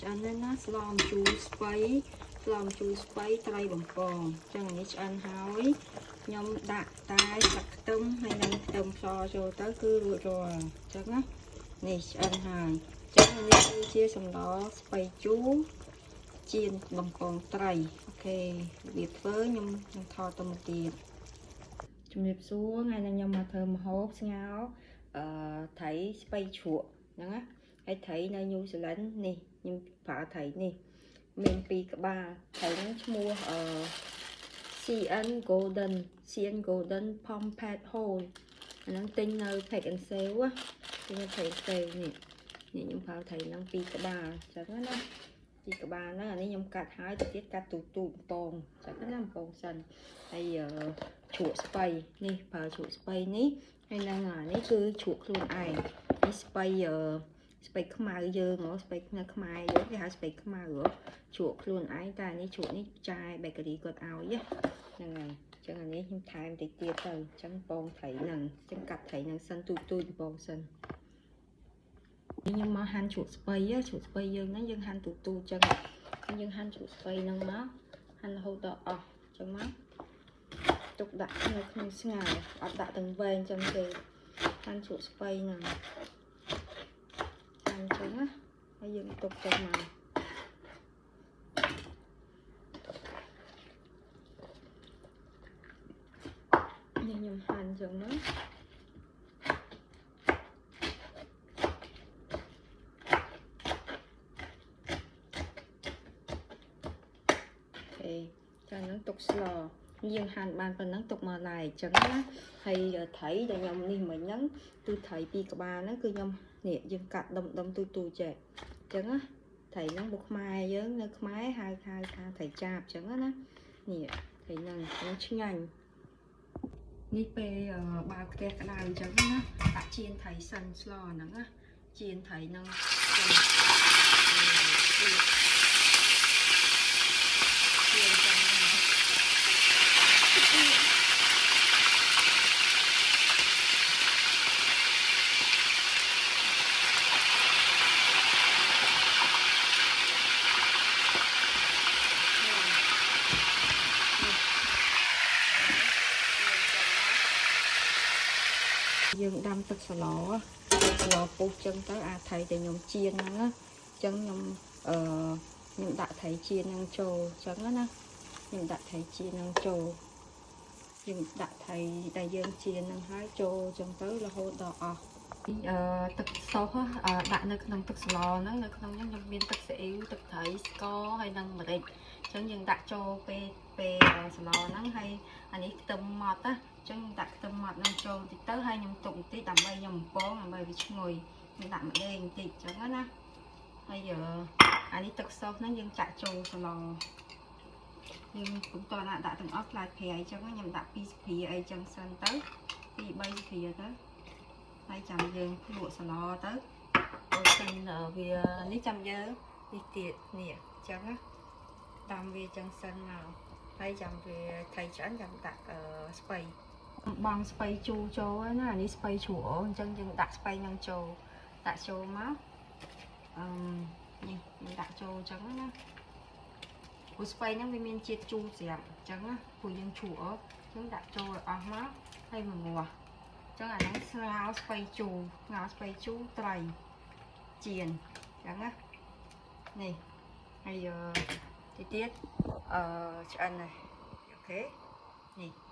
ឆ្អិនហើយណាស្លម្ជូរស្ពៃស្លម្ជូរស្ពៃត្រីបំពងអញ្ចឹងអានេះឆ្អិនហើយខ្ញុំដាក់តែស្លឹកខ្ទឹមហើយនិងខ្ទឹមសចូលទៅគឺរួចរាល់អញ្ចឹងណានេះឆ្អិនហើយអញ្ចឹងអានេះគឺជាសម្លស្ពៃជូរចៀនបំពងត្រីOK របៀបធ្វើខ្ញុំនឹងថតទៅមុខទៀតជំរាបសួរថ្ងៃនេះខ្ញុំមកធ្វើម្ហូបស្ងោរអឺត្រីស្ពៃជ្រក់ហ្នឹងណាហើយត្រីនៅញូហ្សេឡង់នេះខ្ញុំប្រើត្រីនេះមានពីរក្បាលត្រីហ្នឹងឈ្មោះអឺ CN Golden CN Golden Pomfret Whole អាហ្នឹងទិញនៅ Pak'nSave ណាទិញនៅ Pak'nSave នេះនេះខ្ញុំប្រើត្រីហ្នឹងពីរក្បាលអញ្ចឹងណាពីរក្បាលហ្នឹងអានេះខ្ញុំកាត់ហើយទៅទៀតកាត់ទូទូបំពងអញ្ចឹងណាបំពងសិនហើយជ្រក់ស្ពៃនេះប្រើជ្រក់ស្ពៃនេះហើយនឹងអានេះគឺជ្រក់ខ្លួនឯងនេះស្ពៃអឺស្ពៃខ្មៅយើងហ៎ស្ពៃនៅខ្មែរយើងគេហៅស្ពៃខ្មៅហ៎ជ្រក់ខ្លួនឯងតែអានេះជ្រក់នេះចាយ bakery គាត់ឲ្យហ្នឹងហើយអញ្ចឹងអានេះខ្ញុំថែមតិចទៀតទៅអញ្ចឹងពងត្រីហ្នឹងអញ្ចឹងកាត់ត្រីហ្នឹងសិនទូទូពងសិនខ្ញុំមកហាន់ជ្រក់ស្ពៃជ្រក់ស្ពៃយើងហ្នឹងយើងហាន់ទូទូអញ្ចឹងយើងហាន់ជ្រក់ស្ពៃហ្នឹងមកហាន់រហូតដល់អស់អញ្ចឹងមកទុកដាក់នៅក្នុងស្ងោរអត់ដាក់ទាំងវែងអញ្ចឹងទេហាន់ជ្រក់ស្ពៃហ្នឹងហាន់អញ្ចឹងណាហើយយើងទុកចឹងមក នេះខ្ញុំហាន់ចឹងមក OK ចាហ្នឹងទុកស្លយើងហាន់បានប៉ុណ្ណឹងទុកមកឡែកអញ្ចឹងណាហើយត្រីដែលខ្ញុំនេះមិញហ្នឹងគឺត្រីពីរក្បាលហ្នឹងគឺខ្ញុំនេះយើងកាត់ដុំដុំទូទូចេះអញ្ចឹងណាត្រីហ្នឹងបុកខ្មែរយើងនៅខ្មែរហៅហៅថាត្រីចាបអញ្ចឹងណានេះត្រីហ្នឹងហ្នឹងឆ្ងាញ់នេះពេលបើខ្ទះក្តៅអញ្ចឹងណាដាក់ចៀនត្រីសិនស្លហ្នឹងណាចៀនត្រីហ្នឹងចៀនចឹងណា យើងដាំទឹកស្លស្លពុះចឹងទៅអាថៃតែខ្ញុំចៀនហ្នឹងណាចឹងខ្ញុំអឺខ្ញុំដាក់ថៃចៀនហ្នឹងចូលចឹងណាខ្ញុំដាក់ថៃចៀនហ្នឹងចូលយើងដាក់ថៃដែលយើងចៀនហ្នឹងហើយចូលចឹងទៅរហូតដល់អស់អឺទឹកសុសដាក់នៅក្នុងទឹកស្លហ្នឹងនៅក្នុងហ្នឹងខ្ញុំមានទឹកស៊ីអ៊ីវទឹកត្រីស្ករហើយនិងម្រេចចឹងយើងដាក់ចូលពេលពេលស្លហ្នឹងហើយអានេះខ្ទឹមម៉ត់ណាចឹងដាក់ខ្ទឹមម៉ត់នឹងចូលបន្តិចទៅហើយខ្ញុំទុកបន្តិចដើម្បីខ្ញុំបំពងដើម្បីវាឈ្ងុយខ្ញុំដាក់ម្ដេងបន្តិចចឹងណាហើយអានេះទឹកសុសហ្នឹងយើងចាក់ចូលស្លយើងកុំតដាក់ដាក់ទាំងអស់ខ្លាចប្រៃចឹងខ្ញុំដាក់2ស្ព្រាអីចឹងសិនទៅ2 3ស្ព្រាទៅហើយចាំយើងភ្លក់ស្លទៅអូសិនវានេះចាំយើងនេះទៀតនេះចឹងណាដាំវាចឹងសិនមកហើយចាំវាថៃឆ្អិនចាំដាក់ស្ពៃបងស្ពៃជូរចូលណាអានេះស្ពៃជ្រក់អញ្ចឹងយើងដាក់ស្ពៃនឹងចូលដាក់ចូលមកអឺនេះយើងដាក់ចូលអញ្ចឹងណាព្រោះស្ពៃហ្នឹងវាមានជាតិជូរស្រាប់អញ្ចឹងណាព្រោះយើងជ្រក់អញ្ចឹងដាក់ចូលឲ្យអស់មកហើយមួយងាស់អញ្ចឹងអាហ្នឹងស្ងោរស្ពៃជូរស្ងោរស្ពៃជូរត្រីចៀនអញ្ចឹងណានេះហើយទីទៀតអឺឆ្អិនហើយ OK នេះ